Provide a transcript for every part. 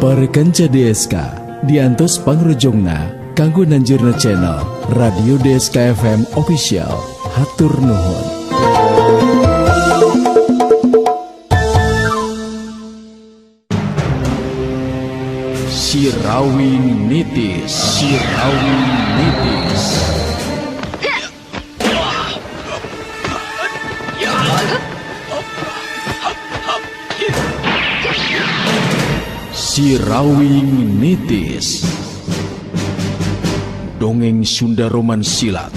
Para kanca DSK diantos pangrojongna kanggo nanjurna channel Radio DSK FM Official. Hatur nuhun. Sirawing Nitis, Sirawing Nitis. Sirawing Nitis. Dongeng Sunda Roman Silat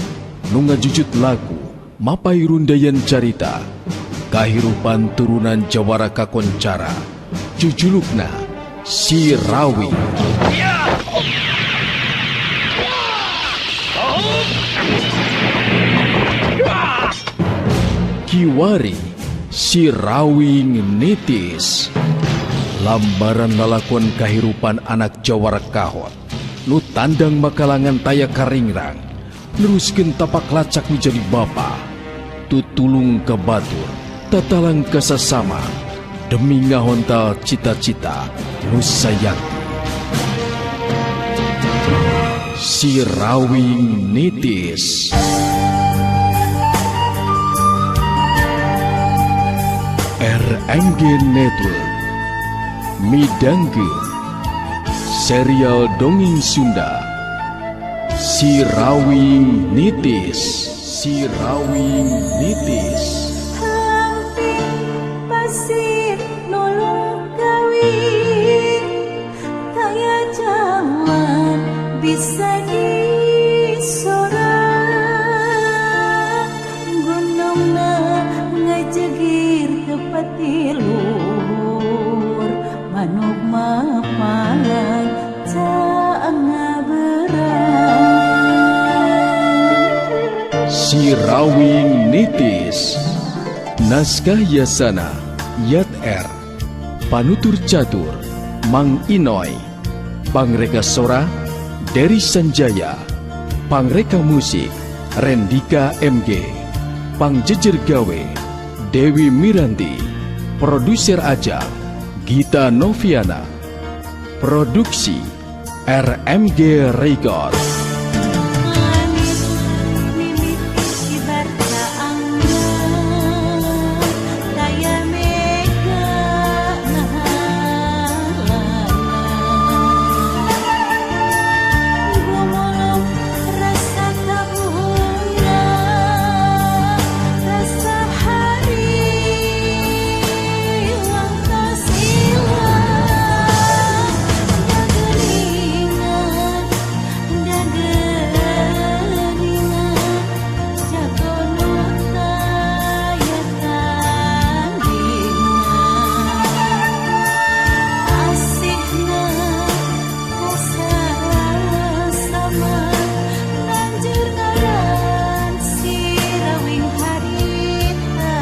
nu ngajujut lagu mapay rundayan carita kahirupan turunan jawara kakoncara jujulukna Sirawing. Kiwari Sirawing Nitis. Lambaran lalakon kahirupan anak jawara kahot nu tandang makalangan taya karingrang neruskeun tapak lacak menjadi bapa tutulung ka batur tatalang ka sasama demi ngahontal cita-cita nu sayakti. Sirawing Nitis. RMG Network midangkeun serial dongeng Sunda Sirawing Nitis. Sirawing Nitis. Hampir pasir nolong kawin taya jalan bisa disorang gunungna ngajegir tepati luhur manuk mapalang Sirawing Nitis. Naskah Yasana Yat R. Panutur Catur Mang Inoy. Pangreka Sora Dery Sanjaya. Pangreka Musik Rendika MG. Pangjejer Gawe Dewi Miranti. Produser Ajang Gita Noviana. Produksi RMG Record. Langit mimiti kibar kaanggeun taya mega ngahalangan gumulung rasa kabunga rasa hariwang tos ilang dageuningan dageuningan jago nu taya tandingan asihna ka sasama lanjur ngaran Sirawing harita.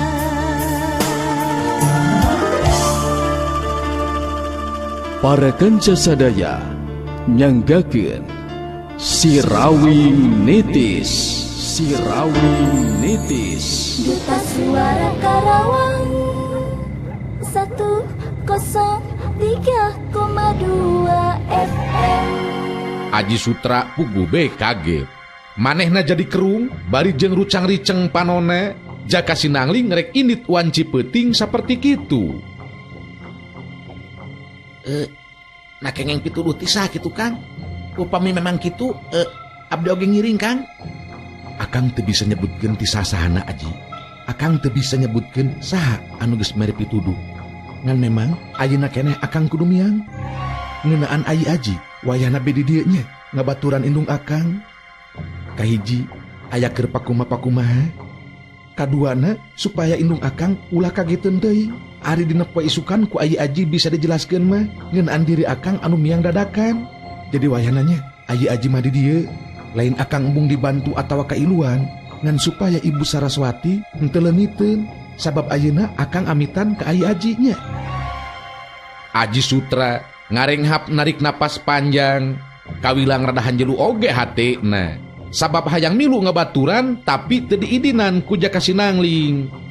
Para kanca sadaya nyanggakeun Sirawing Nitis. Sirawing Nitis. Duta Suara Karawang 103,2 FM. Aji Sutra puguh be kaget. Manehna jadi kerung bari jeung rucang-riceng panone Jaka Sinangling rek indit wanci peuting saperti kitu. Nah kengeng pituduh ti saha kitu Kang? Upami memang kitu, abdi oge ngiring Kang. Akang teu bisa nyebutkeun ti sasahana Aji. Akang teu bisa nyebutkeun saha anu geus mere pituduh. Ngan memang ayeuna keneh akang kudu miang. Ngeunaan ai Aji wayahna be di dieu nya ngabaturan indung akang. Kahiji aya keur pakuma-pakumaha. Kaduana supaya indung akang ulah kageteun deui. Ari dina poe isukan ku ai Aji bisa dijelaskeun mah ngeunaan diri akang anu miang dadakan. Jadi wayahna nya ai Aji mah di dieu lain akang embung dibantu atawa kailuan ngan supaya Ibu Saraswati henteu leungiteun sabab ayeuna akang amitan ka ai Aji nya. Aji Sutra ngarenghap narik napas panjang kawilang rada hanjelu oge hatena sabab hayang milu ngabaturan tapi teu diidinan ku Jaka Sinangling.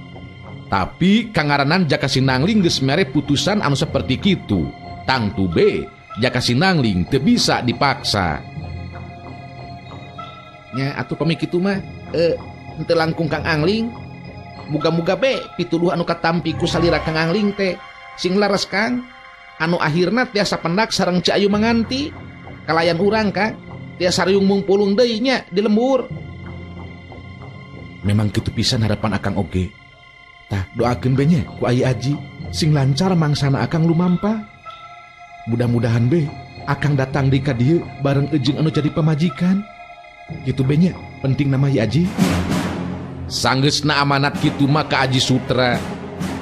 Tapi kangaranan Jaka Sinangling geus mere putusan anu saperti kitu. Tangtu be Jaka Sinangling teu bisa dipaksa. Nya atuh pami kitu mah henteu langkung Kang Angling. Muga-muga be pituduh anu katampi ku salira Kang Angling teh sing laras Kang. Anu akhirna tiasa pendak sareng Ci Ayu Manganti. Kalayan urang Kang, tiasa riung mungpulung deui nya di lembur. Memang kitu pisan harapan akang oge. Tah doakeun be nya ku Ai Aji sing lancar mangsana akang lumampah. Mudah-mudahan be akang datang di ka dieu bareng ejeung anu jadi pamajikan. Kitu be nya penting nama Ai Aji. Sanggeusna amanat kitu mah ka Aji Sutra.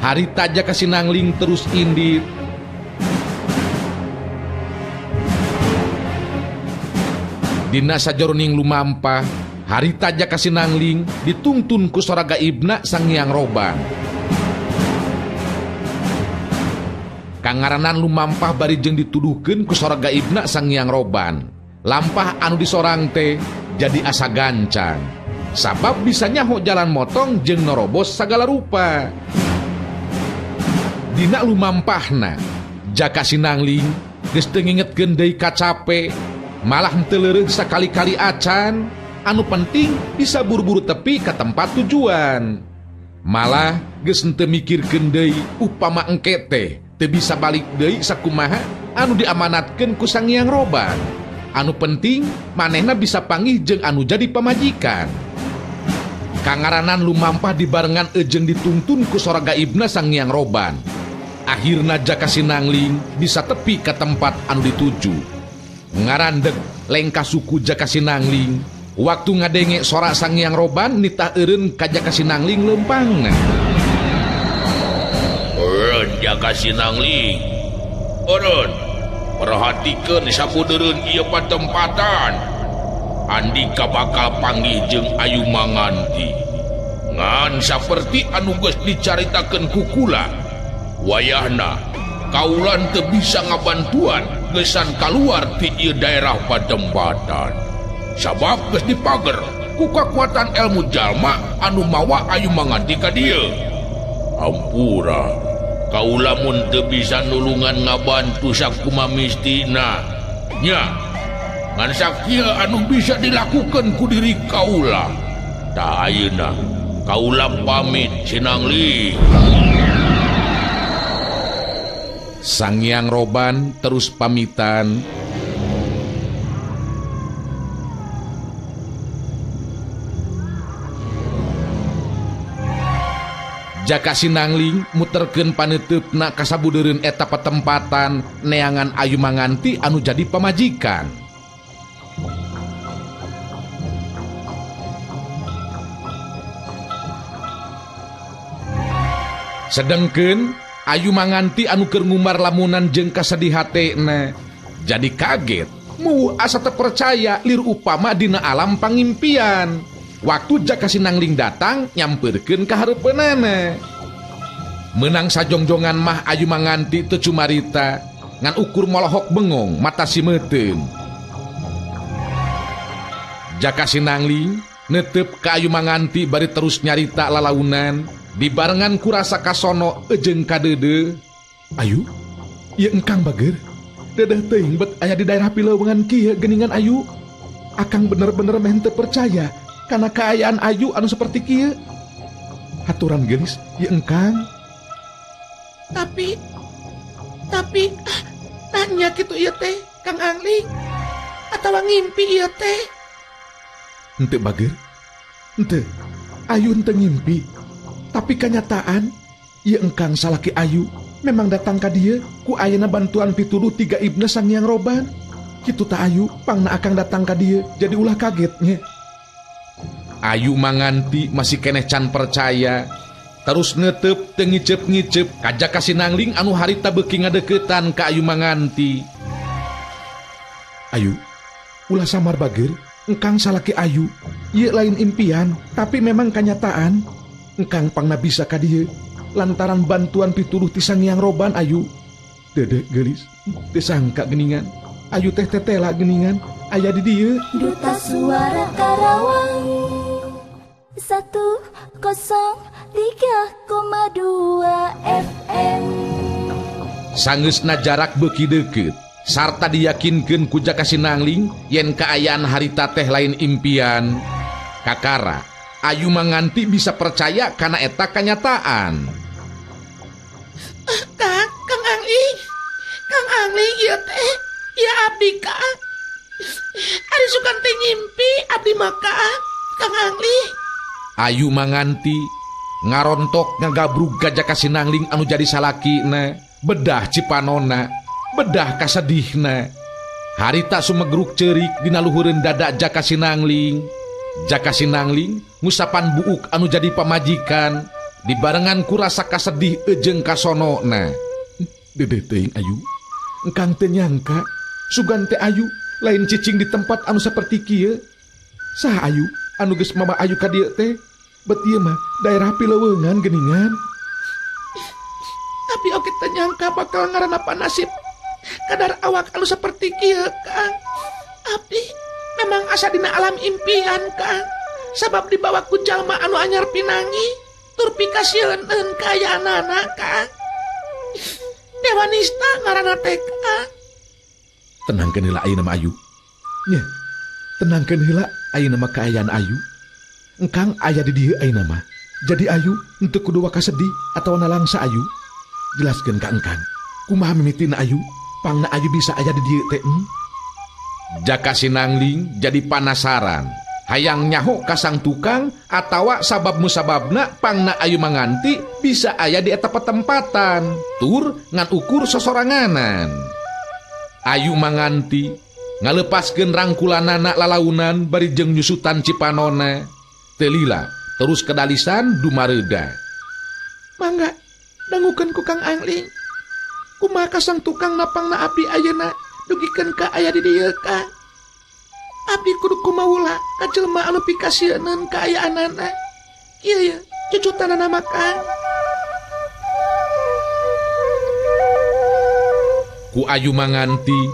Harita Jaka Sinangling terus indit. Dina sajoroning lumampah, harita Jaka Sinangling dituntun ku sora gaibna Sangiang Roban. Kangaranan lumampah bari jeung dituduhkeun ku sora gaibna Sangiang Roban. Lampah anu disorang teh jadi asa gancang. Sabab bisa nyaho jalan motong jeung norobos sagala rupa. Dina lumampahna, Jaka Sinangling geus teu ngingetkeun deui kacape, malah henteu leureuh sakali-kali acan. Anu penting bisa buru-buru tepi ka tempat tujuan. Malah geus henteu mikirkeun deui upama engke teh teu bisa balik deui sakumaha anu diamanatkeun ku Sangiang Roban. Anu penting manehna bisa panggih jeung anu jadi pamajikan. Kangaranan lumampah dibarengan ejeung dituntun ku sora gaibna Sangiang Roban. Akhirna Jaka Sinangling bisa tepi ka tempat anu dituju. Ngarandeg lengkah suku Jaka Sinangling waktu ngadenge sora Sangiang Roban nitah eureun ka Jaka Sinangling leumpangna. Eureun Jaka Sinangling. Eureun, perhatikeun sabudereun ieu patempatan. Andika bakal panggih jeung Ayu Manganti. Ngan saperti anu geus dicaritakeun ku kula, wayahna kaulan teu bisa ngabantuan gesan kaluar ti ieu daerah patempatan. Sabab geus dipager ku kakuatan ilmu jalma anu mawa Ayu Manganti ka dieu. Ampura, kaula mun teu bisa nulungan ngabantu sakumaha mistina. Nya, ngan sakieu anu bisa dilakukan ku diri kaula. Tah ayeuna kaula pamit Sinangling. Sangiang Roban terus pamitan. Jaka Sinangling muterkeun paneuteup-na ka sabudeureun eta patempatan neangan Ayu Manganti anu jadi pamajikan. Sedengkeun Ayu Manganti anu keur ngumbar lamunan jeung kasedih hatena jadi kaget, mu asa teu percaya lir upama dina alam pangimpian. Waktu Jaka Sinangling datang nyamperkeun ka hareupeunana. Meunang sajongjongan mah Ayu Manganti teu cumarita, ngan ukur molohok bengong mata simeuteun. Jaka Sinangling netep ka Ayu Manganti bari terus nyarita lalaunan dibarengan ku rasa kasono ejeung kadeudeuh. Ayu, ieu engkang bager. Dedeh teuing bet aya di daerah Pilewengan kieu geuningan Ayu. Akang bener-bener meh teu percaya kana kaayaan Ayu anu seperti kieu. Haturan geulis ieu engkang. Tapi nanya kitu ieu teh Kang Angling atawa ngimpi ieu teh. Henteu bager. Henteu. Ayu henteu ngimpi. Tapi kenyataan ieu engkang salaki Ayu memang datang ka dieu ku ayeuna bantuan pituduh tiga ibna Sangiang Roban. Kitu ta Ayu, pangna akang datang ka dieu jadi ulah kagetnya. Ayu Manganti masih keneh can percaya, terus netep teu ngiceup-ngiceup ka Jaka Sinangling anu harita beuki ngadeukeutan ka Ayu Manganti. Ayu, ulah samar bager, engkang salaki Ayu. Ieu lain impian, tapi memang kenyataan. Engkang pangna bisa ka dieu lantaran bantuan pituduh ti Sangiang Roban Ayu. Dedeh geulis, teu sangka geuningan. Ayu teh tetela geuningan aya di dieu. Duta Suara Karawang 103,2 FM. Sangeusna jarak beuki deukeut, Sarta diyakinkeun ku Jaka Sinangling yen kaayaan harita teh lain impian. Kakara Ayu Manganti bisa percaya kana eta kanyataan. Kang, Kang Angling, Kang Angling ieu teh, ieu abdi Kang. Ari sugan teh ngimpi abdi mah Kang, Kang Angling. Ayu Manganti ngarontok ngagabrug ka Jaka Sinangling anu jadi salakina, bedah cipanona, bedah kasedihna. Harita sumegruk ceurik dina luhureun dada Jaka Sinangling. Jaka Sinangling ngusapan buuk anu jadi pamajikan dibarengan ku rasa kasedih jeung kasonona. Dedeh teuing Ayu, engkang teu nyangka sugan teh Ayu lain cicing di tempat anu saperti kieu. Saha Ayu anu geus mama Ayu ka dieu teh? Bet ieu mah daerah Pileweungan geuningan. Tapi oge teu nyangka bakal ngaranapa nasib kadar awak anu saperti kieu Kang. Abdi memang asa dina alam impian Kang. Sabab dibawa ku jalma anu anyar pinangi tur pikasieun kaayaanana Kang. Dewa Nista ngaranna teh Kang. Tenangkeun heula ayeuna mah Ayu. Nya, tenangkeun heula ayeuna mah kaayaan Ayu. Engkang aya di dieu ayeuna mah. Jadi Ayu henteu kudu waka sedih atawa nalangsa Ayu. Jelaskeun ka engkang. Kumaha mimitina Ayu? Pangna Ayu bisa aya di dieu teh? Jaka Sinangling jadi panasaran. Hayang nyaho ka sang tukang atawa sabab musababna pangna Ayu Manganti bisa aya di eta patempatan. Tur ngan ukur sosoranganan. Ayu Manganti ngalepaskeun rangkulanana lalaunan bari jeung nyusutan cipanona. Teu lila terus kedalisan dumareuda. Mangga dangukeun ku Kang Angling. Kumaha ka sang tukang napangna abdi ayeuna dugikeun ka aya di dieu Kang. Abdi kudu kumaula ka jelema anu pikasieun kaayaanana. Ieu ye cucutanana mah Kang. Ku Ayu Manganti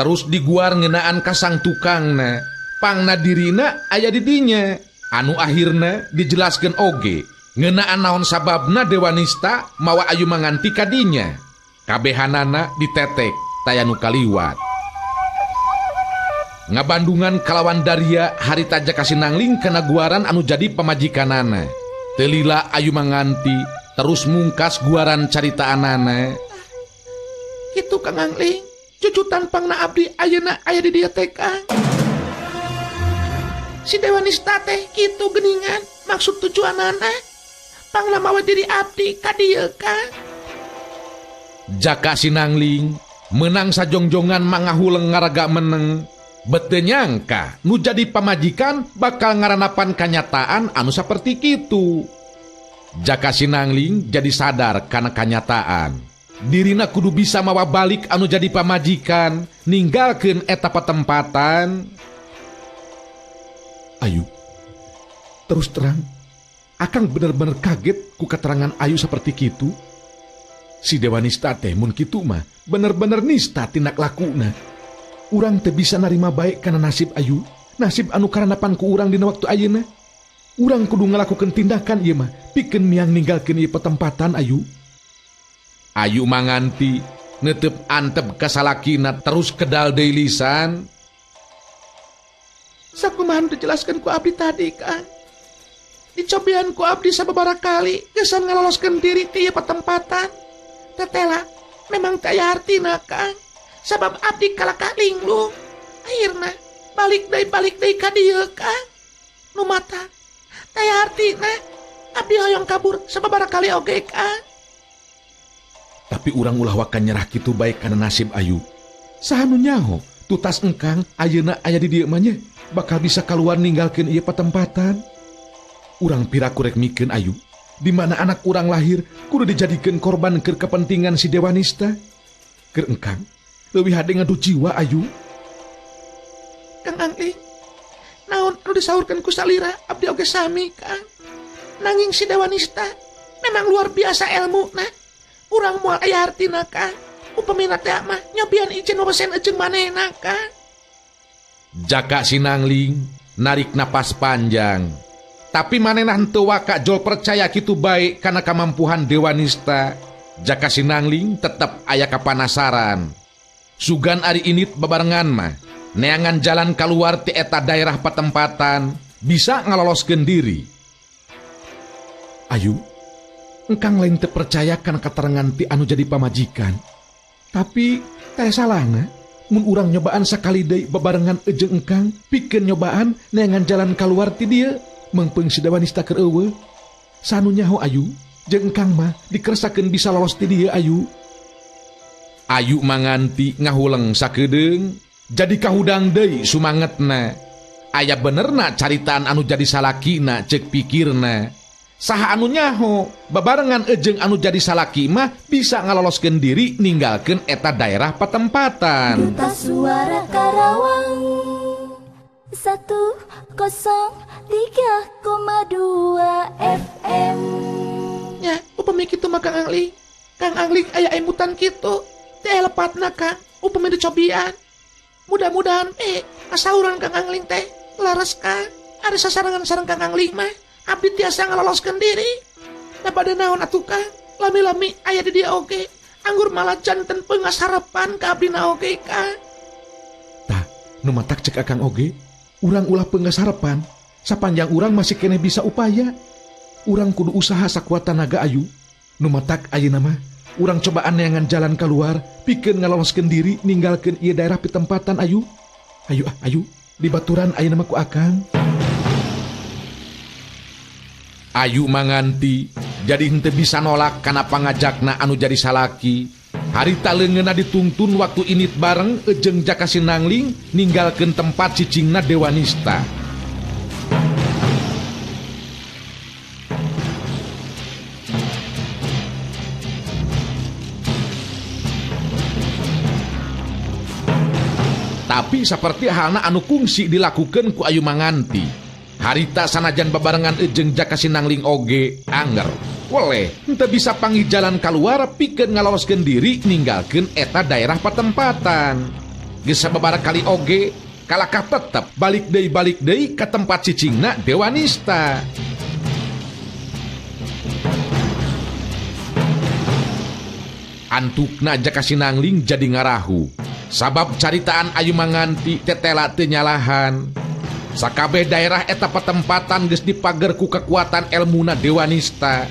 terus diguar ngeunaan ka sang tukangna. Pangna dirina aya di dinya. Anu akhirna dijelaskeun oge ngeunaan naon sababna Dewa Nista mawa Ayu Manganti ka dinya. Kabehanana ditetek taya nu kaliwat. Ngabandungan kalawan daria harita Jaka Sinangling kana guaran anu jadi pamajikanana. Teu lila Ayu Manganti terus mungkas guaran caritaanana. Kitu Kang Angling, cucutan pangna abdi ayeuna aya di dieu teh Kang. Si Dewa Nista teh kitu geuningan maksud tujuanana. Pangna mawa diri abdi ka dieu Kang. Jaka Sinangling menang sajongjongan mangahuleng ngaraga meneng. Bet teu nyangka nu jadi pamajikan bakal ngaranapan kanyataan anu saperti kitu. Jaka Sinangling jadi sadar kana kanyataan. Dirina kudu bisa mawa balik anu jadi pamajikan, ninggalkeun eta patempatan. Ayu, terus terang, akang bener-bener kaget ku keterangan Ayu seperti kitu. Si Dewa Nista teh mun kitu mah bener-bener nista tindak lakuna. Urang teh bisa narima baik kana nasib Ayu, nasib anu karanapan ku urang dina waktu ayeuna. Urang kudu ngalakukeun tindakan ieu mah pikeun miang ninggalkeun ieu petempatan Ayu. Ayu Manganti netep antep ka salakina terus kedal deui lisan. Sakumaha nu dijelaskeun ku abdi tadi Kang. Dicobian ku abdi sababaraha kali geus ngaloloskeun diri ti ieu patempatan. Tetela memang teu aya hartina Kang. Sabab abdi kalakah linglung. Akhirna balik deui ka dieu Kang. Nu mata teu aya hartina abdi hoyong kabur sababaraha kali oge Kang. Tapi urang ulah waka nyerah kitu baik kana nasib Ayu. Saha nu nyaho tutas engkang ayeuna aya di dieu mah nya bakal bisa kaluar ninggalkeun ieu patempatan. Urang piraku rek mikeun Ayu, di mana anak urang lahir kudu dijadikeun korban keur kepentingan si Dewa Nista. Keur engkang leuwih hade ngadu jiwa Ayu. Kang Angling, naon anu disaurkeun ku salira abdi oge sami Kang. Nanging si Dewa Nista memang luar biasa elmuna. Urang moal aya hartina Kang. Upamina teh mah nyobian ijen wesen jeung manehna Kang. Jaka Sinangling narik napas panjang. Tapi manehna henteu waka jol percaya kitu bae kana kamampuhan Dewa Nista. Jaka Sinangling tetep aya kapanasaran. Sugan ari init babarengan mah neangan jalan keluar ti eta daerah patempatan bisa ngaloloskeun diri. Ayu, engkang lain teu percaya kana katerangan ti anu jadi pamajikan. Tapi teh salahna mun urang nyobaan sakali deui babarengan jeung engkang pikeun nyobaan neangan jalan keluar ti dieu meungpeung si Dewanista keur eueuh. Sanu nyaho Ayu, jeung engkang mah dikersakeun bisa lolos ti dieu Ayu. Ayu manganti ngahuleng sakedeung jadi kahudang deui sumangetna. Aya benerna caritaan anu jadi salakina cek pikirna. Saha anu nyaho babarengan ejeng anu jadi salaki mah bisa ngaloloskeun diri ninggalkeun eta daerah patempatan. Duta Suara Karawang 103,2 FM. Nya, upami kitu mah Kang Angling. Kang Angling aya emutan kitu. Teh lepatna Kang, upami dicobian. Mudah-mudahan asauran Kang Angling teh laras Kang. Ari sasarengan sareng Kang Angling mah abdi tiasa ngaloloskeun diri. Da bade naon atuh Kang? Lami-lami aya di dieu oge. Anggur malah janten peungas harapan ka abdina oge Kang. Tah, nu matak cek Akang oge, urang ulah peungas harapan. Sapanjang urang masih keneh bisa upaya. Urang kudu usaha sakuat tanaga Ayu. Nu matak ayeuna mah urang cobaan neangan jalan keluar pikeun ngaloloskeun diri ninggalkeun ieu daerah pitempatan Ayu. Ayu ah, ayu dibaturan ayeuna mah ku Akang. Ayu manganti jadi henteu bisa nolak kana pangajakna anu jadi salaki. Harita leungeunna dituntun waktu init bareng ejeng Jaka Sinangling ninggalkeun tempat cicingna Dewanista. Tapi seperti halna anu kungsi dilakukan ku Ayu Manganti. Harita sanajan babarengan ejeng Jaka Sinangling oge anger. Weleh, henteu bisa panggih jalan keluar pikeun ngaloloskeun diri ninggalkeun eta daerah patempatan. Geus sababaraha kali oge kalakah tetep balik deui ka tempat cicingna Dewanista. Antukna Jaka Sinangling jadi ngarahu. Sabab caritaan Ayu Manganti tetela teu nyalahan. Sakabeh daerah eta patempatan geus dipager ku kekuatan elmuna Dewanista.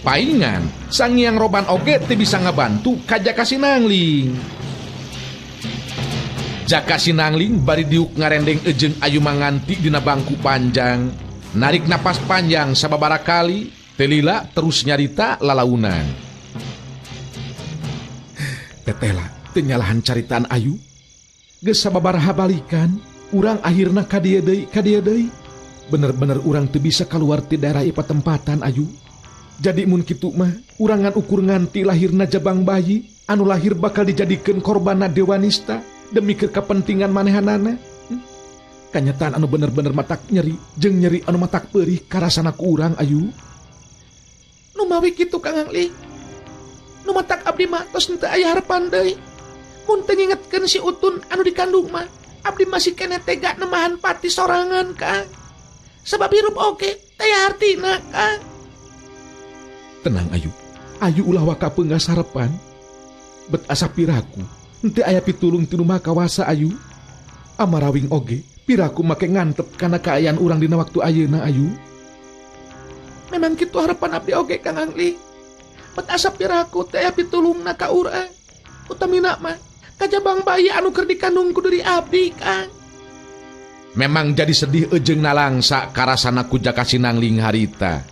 Paingan Sangiang Roban oge teu bisa ngabantu ka Jaka Sinangling. Jaka Sinangling bari diuk ngarendeng ejeng Ayu Manganti dina bangku panjang. Narik napas panjang sababaraha kali, teu lila terus nyarita lalaunan. Tetela teu nyalahan caritaan Ayu. Geus sababaraha balikan, urang akhirna ka dieu deui. Bener-bener urang teu bisa kaluar ti daerah ieu patempatan Ayu. Jadi mun kitu mah urang ngan ukur nganti lahirna jabang bayi anu lahir bakal dijadikeun korbanna Dewanista demi keur kepentingan manehanana. Kanyataan anu bener-bener matak nyeri jeung nyeri anu matak peurih karasana ku urang Ayu. Nu mawi kitu Kang Angling. Nu matak abdi mah tos henteu aya harapan deui. Mun teu ngingetkeun si Utun anu dikandung mah, abdi masih keneh tega nemahan pati sorangan Kang. Sebab hirup oge teh hartina Kang. Tenang Ayu, Ayu ulah waka peunggas harapan. Bet asa piraku henteu aya pitulung ti nu Maha Kawasa Ayu. Amarawing oge piraku make ngantep kana kaayaan urang dina waktu ayeuna Ayu. Memang kitu harapan abdi oge Kang Angling. Bet asa piraku teh aya pitulungna ka urang. Utamina mah kajabang bayi anu keur dikandung ku diri abdi Kang. Memang jadi sedih ejeng nalangsa karasana ku Jaka Sinangling harita.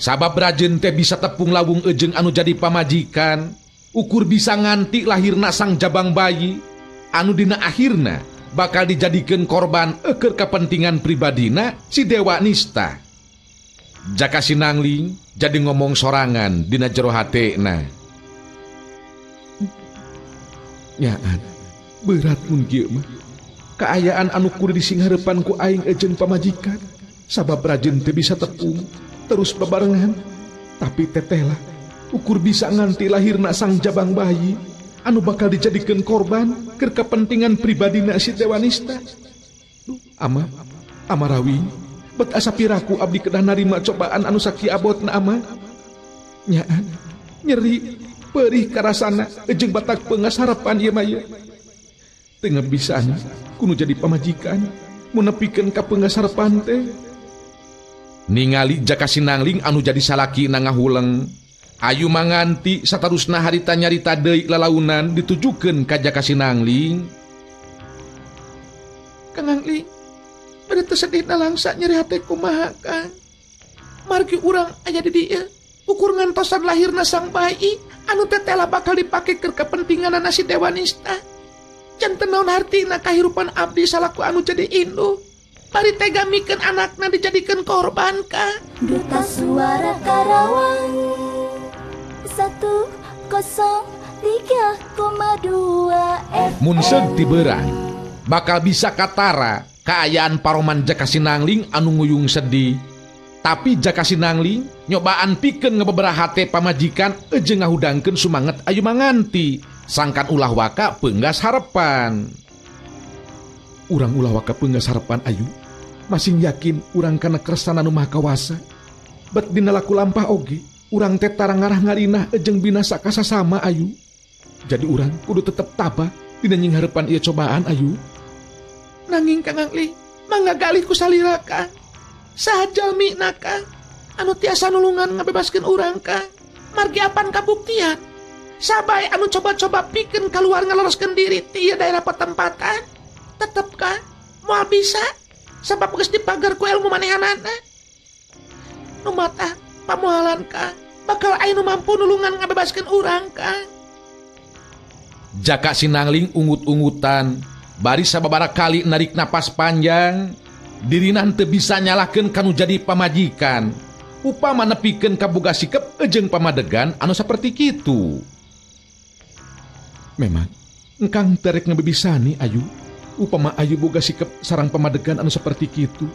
Sabab rajen teh bisa tepung lawung ejeng anu jadi pamajikan, ukur bisa nganti lahirna sang jabang bayi anu dina akhirna bakal dijadikeun korban eukeur kepentingan pribadina si Dewanista. Jaka Sinangling jadi ngomong sorangan dina jero hatena. Nyaan, berat mun kieu mah. Kaayaan anu kudu disinghareupan ku aing ejeng pamajikan, sabab rajen teu bisa tepung terus babarengan. Tapi tetehlah ukur bisa nganti lahirna sang jabang bayi anu bakal dijadikeun korban keur kepentingan pribadina si Dewanista. Duh, ama, amarawi, bet asa piraku abdi kedah narima cobaan anu sakieu abotna ama. Nyaan, nyeri, perih karasana ejeng batak peungas harapan ieu mah ieu. Teu ngabisana ku nu jadi pamajikan mun nepikeun ka peunggas harepan teh. Ningali Jaka Sinangling anu jadi salaki na ngahuleng. Ayu Manganti satarusna harita nyarita deui lalaunan ditujukeun ka Jaka Sinangling. Kang Angling, bade teu sedih na langsa nyeri hate kumaha Kang. Margi urang aya di dieu, ukur ngantosan lahirna sang bayi anu tetela bakal dipake keur kepentinganana si Dewanista. Janten naon hartina kahirupan abdi salaku anu jadi induk. Bari tega mikeun anakna dijadikeun korban Kang. Duta Suara Karawang 103,2 FM. Mun seug ti beurang bakal bisa katara kaayaan paroman Jaka Sinangling anu nguyung sedih. Tapi Jaka Sinangling nyobaan pikeun ngebebera hate pamajikan jeung ngahudangkeun sumanget Ayu Manganti sangkan ulah waka peunggas harepan. Urang ulah waka peunggas harepan Ayu, masing yakin urang kana kersana nu Maha Kawasa. Bet dina laku lampah oge urang teh tara ngarah ngarinah jeung binasa kasasama Ayu. Jadi urang kudu tetep tabah dina nyingharepan ieu cobaan Ayu. Nanging Kang Angling, mangga galih ku salira Kang. Saha jalmina Kang anu tiasa nulungan ngabebaskeun urang Kang. Margi apan kabuktian sabae anu coba-coba pikeun kaluar ngaloroskeun diri ti ieu daerah patempatan tetep Kang moal bisa sabab geus dipagar ku ilmu manehanana. Nu mata pamohalan Kang bakal aya nu mampu nulungan ngabebaskeun urang Kang. Jaka Sinangling ungut-ungutan bari sababaraha kali narik napas panjang. Dirina henteu bisa nyalahkeun kanu jadi pamajikan. Upama nepikeun kaboga sikep jeung pamadegan anu saperti kitu. Memang engkang terek ngebebisani Ayu. Upama Ayu boga sikep sarang pamadegan anu saperti kitu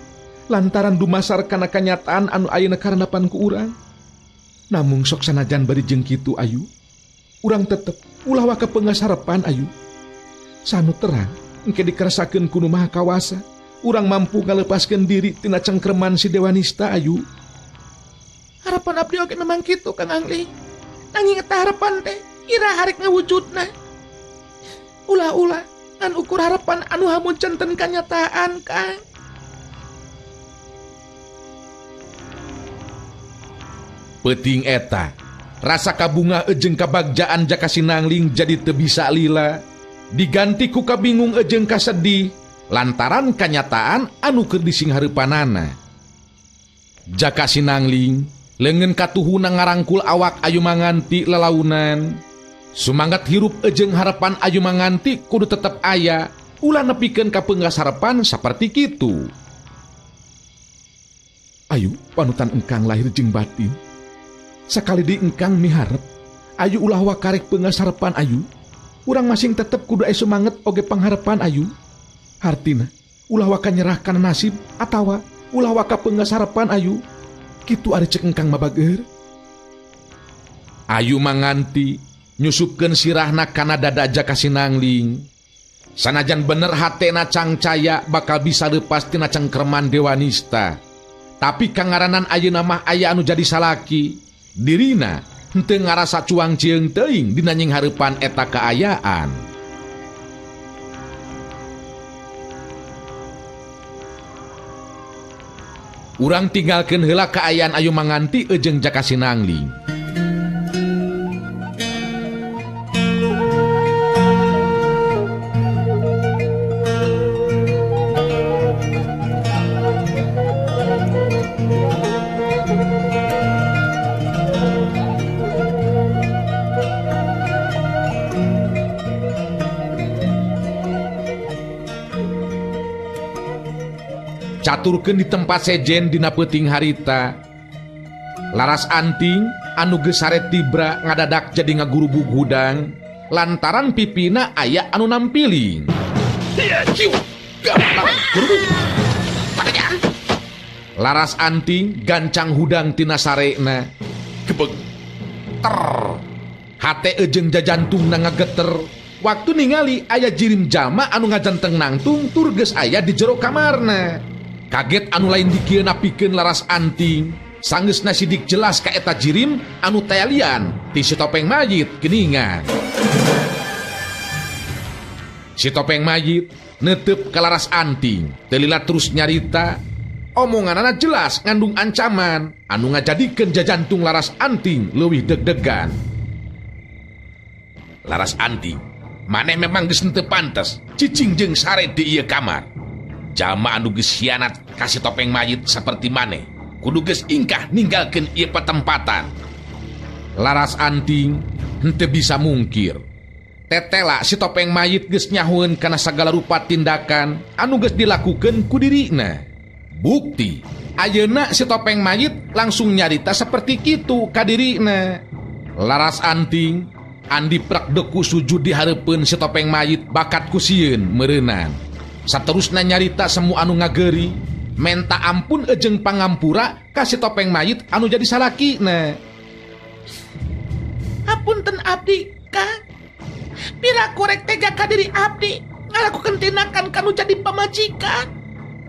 lantaran dumasar kana kanyataan anu ayeuna karandapan ku urang. Namung sok sanajan bari jeung kitu Ayu, urang tetep ulah waka peunggas harepan Ayu. Sanu terang engke dikeresakeun ku Nu Maha Kawasa, urang mampu ngalepaskeun diri tina cengkreman si Dewanista Ayu. Harapan abdi oge memang kitu Kang Angling. Nanging eta harapan teh ira harek ngawujudna. Ulah-ulah ngan ukur harapan anu hamun centen kanyataan Kang. Peuting eta rasa kabunga jeung kabagjaan Jaka Sinangling jadi teu bisa lila, diganti ku kabingung jeung kasedih lantaran kanyataan anu keur disinghareupanana. Jaka Sinangling leungeun katuhuna ngarangkul awak Ayu Manganti lalaunan. Sumangat hirup jeung harapan Ayu Manganti kudu tetep aya, ulah nepikeun ka peunggas harepan saperti kitu. Ayu panutan engkang lahir jeung batin. Sakali di engkang miharep, Ayu ulah wakarek peunggas harepan Ayu. Urang masing tetep kudu aya sumanget oge pangharepan Ayu. Hartina ulah waka nyerah kana nasib atawa ulah waka peunggas harepan Ayu. Kitu ari cek engkang mabageur. Ayu Manganti nyusupkeun sirahna kana dada Jaka Sinangling. Sanajan bener hatena cangcaya bakal bisa leupas tina cengkerman Dewanista. Tapi kangaranan ayeuna mah aya anu jadi salaki. Dirina henteu ngarasa cuang cieung teuing dina nyinghareupan eta kaayaan. Urang tinggalkeun heula kaayaan Ayu Manganti jeung Jaka Sinangling. Caturkeun di tempat sejen dina peuting harita. Laras anting anu geus sare tibra ngadadak jadi ngagurubug hudang lantaran pipina aya anu nampiling. Laras anting gancang hudang tina sarena. Gebeg ter. Hate jeung jajantungna ngageter. Waktu ningali aya jirim jalma anu ngajanteng nangtung tur geus aya di jero kamarna. Kaget anu lain dikieuna pikeun laras anting. Sanggeusna sidik jelas ka eta jirim anu tayalian ti si topeng mayit geuningan. Si topeng mayit netep ka Laras Anting, teu lila terus nyarita. Omonganana jelas ngandung ancaman anu ngajadikeun jajantung Laras Anting leuwih deg-degan. Laras Anting, maneh memang geus henteu pantes cicing jeung sare di ieu kamar. Jalma anu geus hianat ka si topeng mayit saperti maneh kudu geus ingkah ninggalkeun ieu patempatan. Laras Anting henteu bisa mungkir. Tetela si topeng mayit geus nyahueun kana sagala rupa tindakan anu geus dilakukeun ku dirina. Bukti ayeuna si topeng mayit langsung nyarita seperti kitu ka dirina. Laras Anting andi prak deku sujud di hareupeun si topeng mayit bakat ku sieun meureunan. Saterusna nyarita semu anu ngageri menta ampun ejeng pangampura ka si topeng mayit anu jadi salakina. Hapunten abdi, Kang. Pira korek tega ka diri abdi ngalakukeun tindakan kanu jadi pamajikan.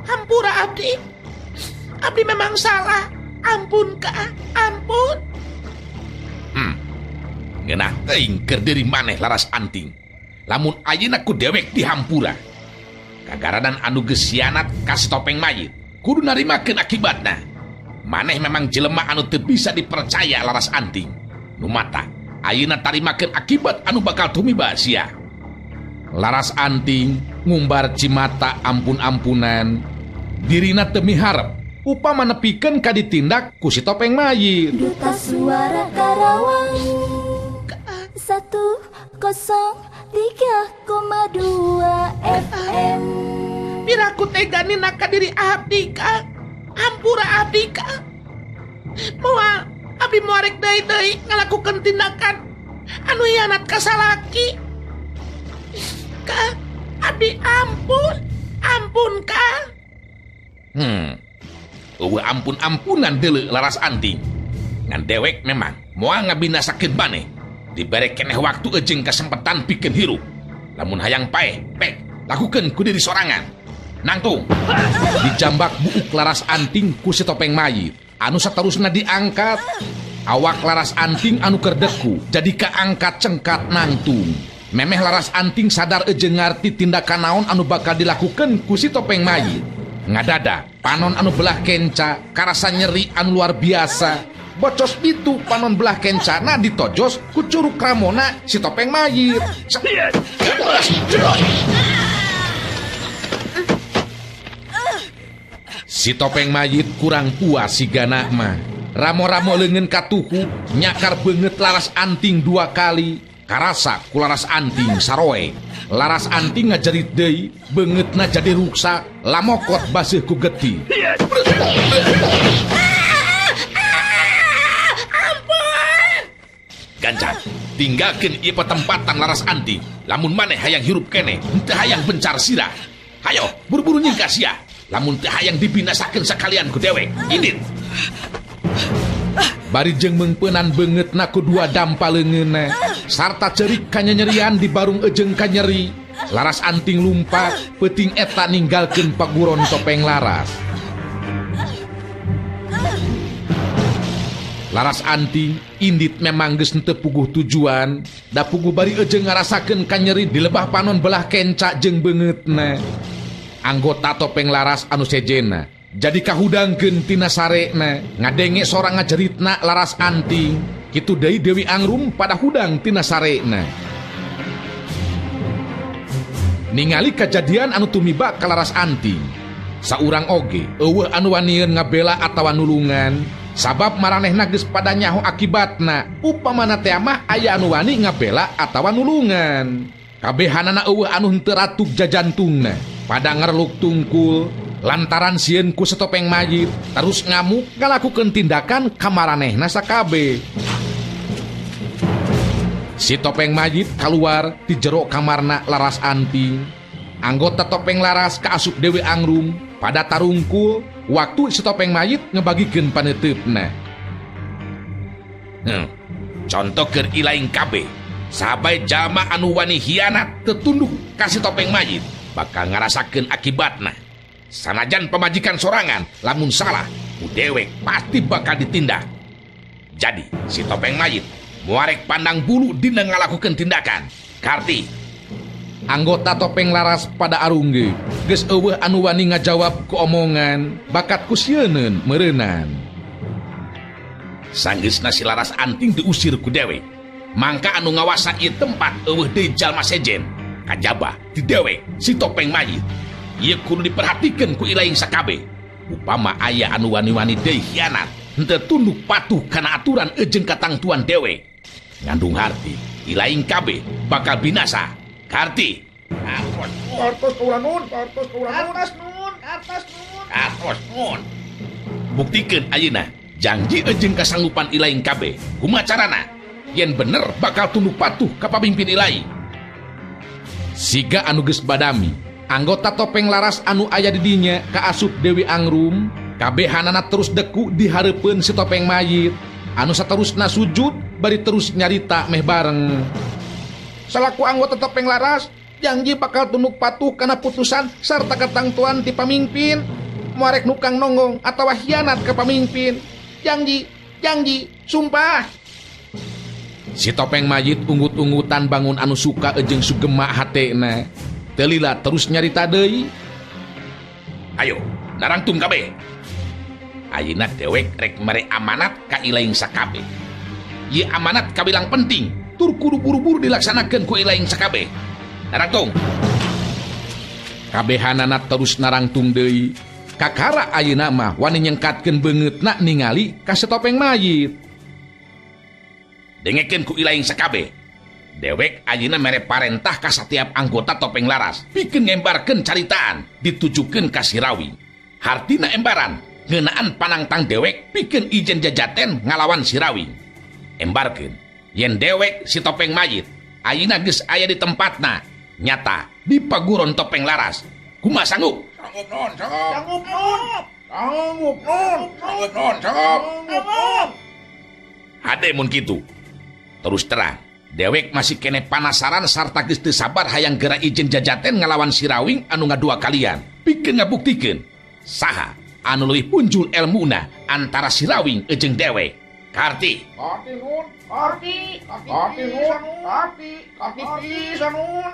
Hampura abdi. Abdi memang salah. Ampun, Kang. Ampun. Ngeunah teuing keur diri maneh Laras Anting. Lamun ayeuna ku dewek dihampura. Kagaradan anu geus hianat ka si topeng mayit kudu narimakeun akibatna. Maneh memang jelema anu teu bisa dipercaya Laras Anting. Nu mata ayeuna tarimakeun akibat anu bakal tumiba sia. Laras Anting ngumbar cimata ampun-ampunan. Dirina teu miharep upama nepikeun ka ditindak ku si topeng mayit. Duta Suara Karawang 103,2 FM. Piraku tega nina ka diri abdi, Kang. Hampura abdi, Kang. Moal abdi moarek deui-deui ngalakukeun tindakan anu hianat ka salaki. Kang, abdi ampun. Ampun, Kang. Eueuh ampun-ampunan deuleu Laras Anting. Ngan dewek memang moal ngabinasakeun maneh. Dibere keneh waktu ejeng kesempatan pikeun hirup. Lamun hayang paeh, pek, lakukeun ku diri sorangan. Nangtung. Dijambak buuk Laras Anting ku si topeng mayit. Anu saterusna diangkat. Awak Laras Anting anu keur deku jadi kaangkat cengkat nangtung. Memeh Laras Anting sadar ejeng ngarti tindakan naon anu bakal dilakukeun ku si topeng mayit. Ngadada panon anu belah kenca karasa nyeri anu luar biasa. Bocos itu panon belah kencana ditojos ku curug ramona si topeng mayit. Si topeng mayit kurang puas sigana mah. Ramo-ramo leungeun katuhu nyakar beungeut Laras Anting 2 kali. Karasa ku Laras Anting saroe. Laras Anting ngajerit deui, beungeutna jadi ruksak, lamokot baseuh ku getih. Ganjar, tinggalkeun ieu patempatan Laras Anting. Lamun maneh hayang hirup keneh, henteu hayang bencar sirah. Hayo, buru-buru nyingkah sia. Lamun teu hayang dibinasakeun sakalian ku dewek. Indit. Bari jeung meungpeunan beungeutna ku 2 dampa leungeunna sarta ceurik kanyanyerian di barung ejeng kanyeri. Laras Anting lumpat, peuting eta ninggalkeun paguron topeng laras. Laras Anting indit memang geus henteu puguh tujuan, da puguh bari ejeng ngarasakeun kanyeri di lebah panon belah kenca jeung beungeutna. Anggota topeng laras anu sejena jadi kahudangkeun tina sarena, ngadenge sorang ngajeritna Laras Anting. Kitu deui Dewi Angrum pada hudang tina sarena. Ningali kajadian anu tumiba ka Laras Anting. Saurang oge eueuh anu wanieun ngabela atawa nulungan. Sabab maranehna geus pada nyaho akibatna. Upamana teh mah aya anu wani ngabela atawa nulungan. Kabehanana eueuh anu henteu ratug jajantungna. Pada ngerluk tungkul lantaran sieun ku setopeng mayit terus ngamuk ngalakukeun tindakan ka maranehna sakabeh. Si topeng mayit kaluar ti jero kamarna Laras Anting. Anggota topeng laras kaasup Dewi Angrum pada tarungkul waktu si topeng mayit ngebagikeun paneuteup-na. Contoh keur ilaing kabeh, sahabat jalma anu wani hianat teu tunduk ka si topeng mayit bakal ngarasakeun akibatna. Sanajan pamajikan sorangan lamun salah ku dewek pasti bakal ditindak. Jadi si topeng mayit muarek pandang bulu dina ngalakukeun tindakan. Karti. Anggota topeng laras pada arungge geus eueuh anu wani ngajawab ku omongan bakat ku sieuneun meureunan. Sanggeusna si Laras Anting diusir ku dewek. Mangka anu ngawasa ieu tempat eueuh deui jalma sejen. Kajaba ti dewek si topeng mayit. Ieu kudu diperhatikeun ku ilaing sakabeh. Upama aya anu wani-wani deui hianat, henteu tunduk patuh kana aturan jeung katangtuan dewek. Ngandung harti, ilaing kabeh bakal binasa. Karti. Kartos kaula nun, kartos kaula nun. Kartos nun, kartos nun. Kartos nun. Buktikeun ayeuna janji jeung kasanggupan ilaing kabeh. Kumaha carana? Yen bener bakal tunduk patuh ka pamimpin ilaing. Siga anu geus badami, anggota topeng laras anu aya di dinya kaasup Dewi Angrum, kabehanana terus deku di hareupeun si topeng mayit. Anu saterusna sujud bari terus nyarita meh bareng. Salaku anggota topeng laras, janji bakal tunduk patuh kana putusan sarta katangtuan ti pamimpin. Moarek nukang nonggong atawa hianat ka pamimpin. Janji, janji, sumpah. Si topeng mayit unggut-unggutan bangun anu suka jeung sugema hatena. Teu lila terus nyarita deui. Ayo, narangtung kabeh. Ayeuna dewek rek mere amanat ka ilaing sakabeh. Ieu amanat kabilang penting, tur kudu buru-buru dilaksanakeun ku ilaing sakabeh. Narangtung. Kabehanana terus narangtung deui. Kakara ayeuna mah wani nyengkatkeun beungeutna ningali ka si topeng mayit. Dengekeun ku ilaing sakabeh. Dewek ayeuna mere parentah ka satiap anggota topeng laras pikeun ngembarkeun caritaan ditujukeun ka Sirawi. Hartina embaran ngeunaan panangtang dewek pikeun ijen jajaten ngalawan Sirawi. Embarkeun yen dewek si topeng mayit ayeuna geus aya di tempatna nyata di paguron topeng laras. Kumaha sanggup? Sanggup non, sanggup. Sanggup non. Sanggup non. Sanggup non, sanggup. Sanggup. Hade mun kitu. Terus terang, dewek masih kene panasaran sarta geus teu sabar hayang geura ijen jajaten ngalawan Sirawing anu ngadua kalian. Pikeun ngabuktikeun saha anu leuwih punjul elmuna antara Sirawing jeung dewek. Karti. Karti nun, karti, karti nun, karti, karti pisan nun.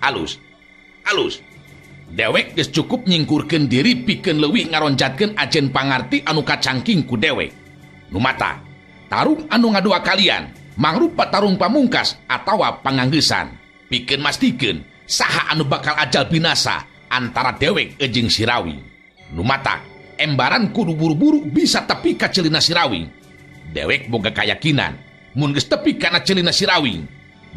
Alus. Alus. Dewek geus cukup nyingkurkeun diri pikeun leuwih ngaronjatkeun ajen pangarti anu kacangking ku dewek. Nu mata, tarung anu ngadua kalian mangrupa tarung pamungkas atawa panganggeusan. Pikeun mastikeun saha anu bakal ajal binasa antara dewek jeung Sirawi. Nu mata, embaran kudu buru-buru bisa tepi ka celina Sirawi. Dewek boga kayakinan mun geus tepi kana celina Sirawi,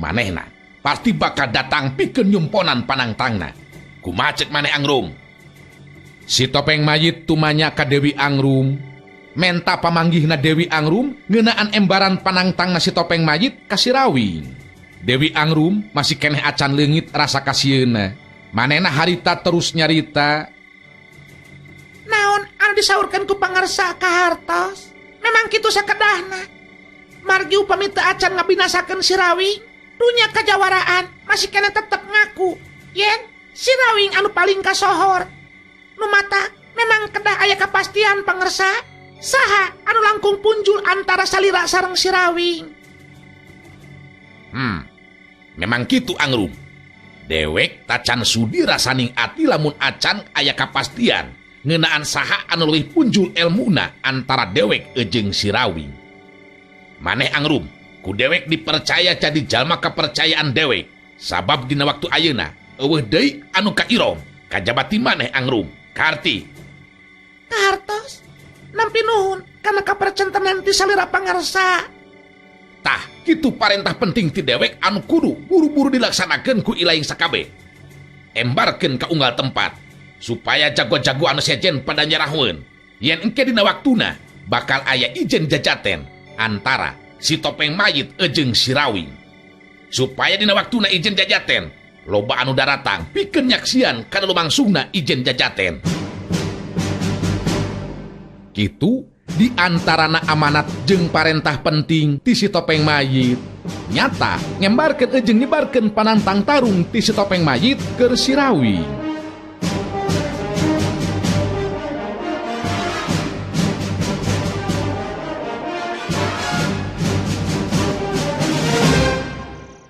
manehna pasti bakal datang pikeun nyumponan panangtangna. Kumaha ceuk maneh Angrum? Si topeng mayit tumanya ka Dewi Angrum. Menta pamanggihna Dewi Angrum ngeunaan embaran panangtangna si topeng mayit ka Sirawi. Dewi Angrum masih keneh acan leungit rasa kasieuna. Manehna harita terus nyarita. Naon anu disaurkeun ku pangarsa ka hartos? Memang kitu sakedahna. Margi upami teu acan ngabinasakeun Sirawing, dunya kajawaraan masih keneh tetep ngaku yen Sirawing anu paling kasohor. Nu mata memang kedah aya kapastian pangersa saha anu langkung punjul antara salira sareng Sirawing. Memang kitu Angrum. Dewek tacan sudi rasaning ati lamun acan aya kapastian ngeunaan saha anu leuwih punjul elmuna antara dewek jeung Sirawing. Maneh Angrum, ku dewek dipercaya jadi jalma kepercayaan dewek. Sabab dina waktu ayeuna eueuh deui anu kairong kajabati maneh Angrum. Karti. Kartos nampi nuhun kana kapercentenan ti salira pangarsa. Tah, kitu parentah penting ti dewek anu kudu buru-buru dilaksanakeun ku ilaing sakabeh. Embarkeun ka unggal tempat supaya jago-jago anu sejen pada nyarahueun. Yen engke dina waktuna bakal aya ijen jajaten antara si topeng mayit jeung Sirawing. Supaya dina waktuna ijen jajaten loba anu daratang pikeun nyaksian kana lumangsungna ijen jajaten. Kitu di antarana amanat jeung parentah penting ti si topeng mayit. Nyata ngembarkeun jeung nyebarkeun panantang tarung ti si topeng mayit keur Sirawing.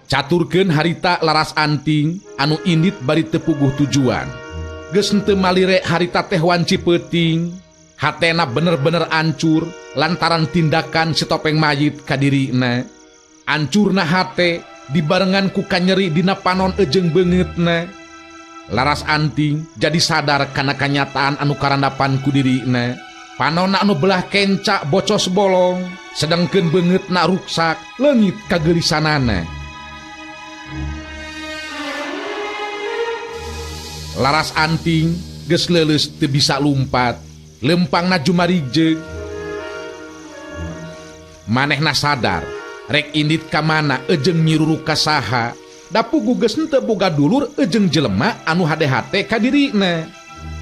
Caturkeun harita Laras Anting anu indit bari teu puguh tujuan. Geus henteu malire harita teh wanci peuting. Hatena bener-bener ancur lantaran tindakan si topeng mayit ka dirina. Ancurna hate dibarengan ku kanyeri dina panon ejeng beungeutna. Laras Anting jadi sadar kana kanyataan anu karandapan ku dirina. Panonna anu belah kenca bocos bolong, sedengkeun beungeutna ruksak leungit kageulisanana. Laras Anting geus leuleus teu bisa lumpat, lempangna jumarijeg. Manehna sadar rek indit ka mana ejeng nyiruruk ka saha, da puguh geus henteu boga dulur ejeng jelema anu hade-hate ka dirina.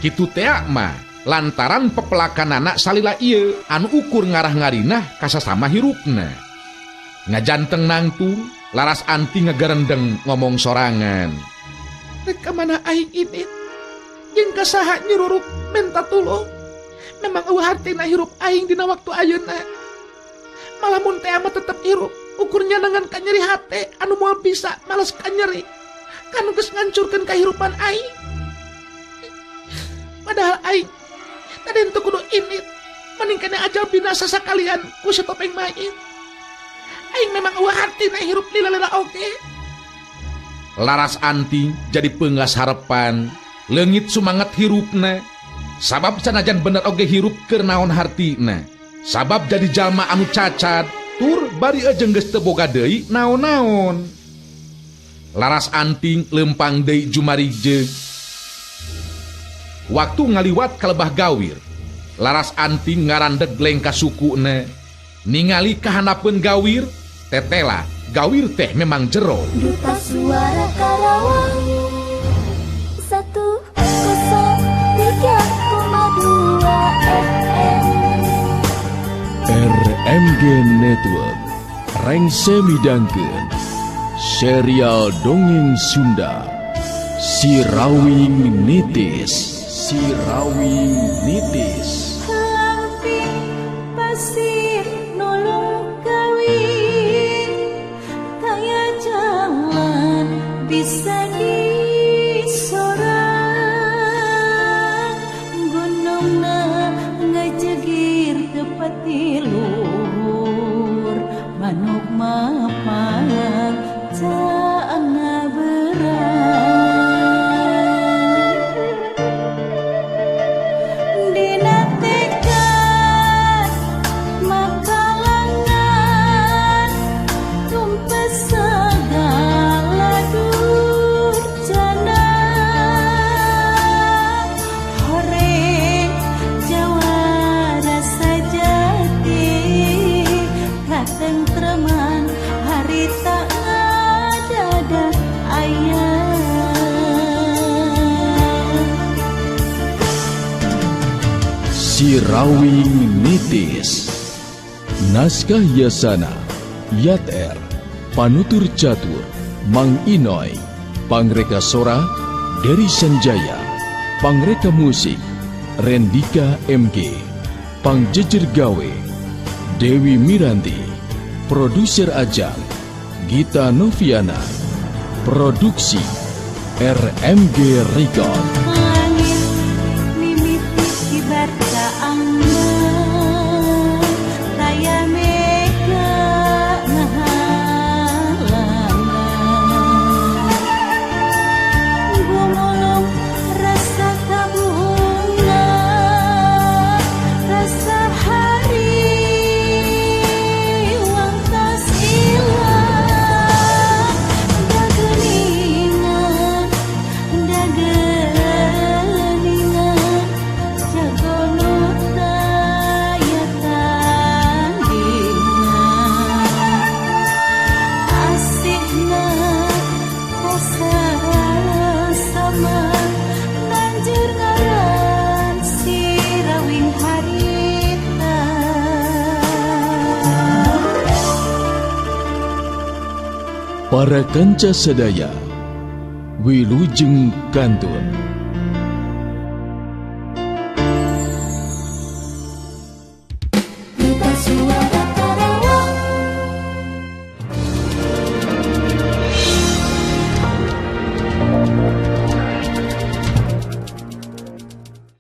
Kitu tea mah lantaran pepelakanana salila ieu anu ukur ngarah ngarinah ka sasama hirupna. Ngajanteng nangtung, Laras Anting ngagerendeng ngomong sorangan. Rek ka mana aing indit? Jeung ka saha nyiruruk menta tulung? Memang eueuh hartina hirup aing dina waktu ayeuna. Malamun teh mah tetep hirup, ukur nyanangan ka nyeri hate anu moal bisa males ka nyeri. Kanu geus ngancurkeun kahirupan aing. Padahal aing tadi henteu kudu indit, mending kene ajal binasa sakalian ku si topeng mayit. Aing memang eueuh hartina hirup lila-lila oge. Laras Anting jadi peunggas harepan, leungit sumanget hirupna. Sabab sanajan bener oge hirup keur naon hartina. Sabab jadi jalma anu cacat, tur bari ejeng geus teu boga deui naon-naon. Laras Anting lempang deui jumarijeg. Waktu ngaliwat ka lebah gawir, Laras Anting ngarandeg lengka sukuna. Ningali kahanapeun gawir, tetela gawir teh memang jero. Duta Suara Karawang 103,2 FM. RMG Network rengse midangkeun serial dongeng Sunda Sirawing Nitis. Sirawing Nitis. Lamping pasir nulung kawin, kaya jalan bisa disorang, gunungna ngajegir tepati luhur, manuk mapang caangna berang. Dina tekad makalangan tumpes segala durjana, horeng jawara sajati katentreman harita ngadada aya. Sirawing Nitis. Naskah Yasana, Yat R, Panutur Catur, Mang Inoy, Pangreka Sora, Dery Sanjaya, Pangreka Musik, Rendika MG, Pangjejer Gawe, Dewi Miranti, Produser Ajang, Gita Noviana, Produksi RMG Record. Langit mimiti kibar kaangna, taya mega ngahalangan, gumulung rasa kabunga, rasa hari wang tas ilang, dageningan dageningan jago nu taya tandingan, asihna sama banjur ngaran sirawing harita. Para kanca sadaya, wilujeng kantun.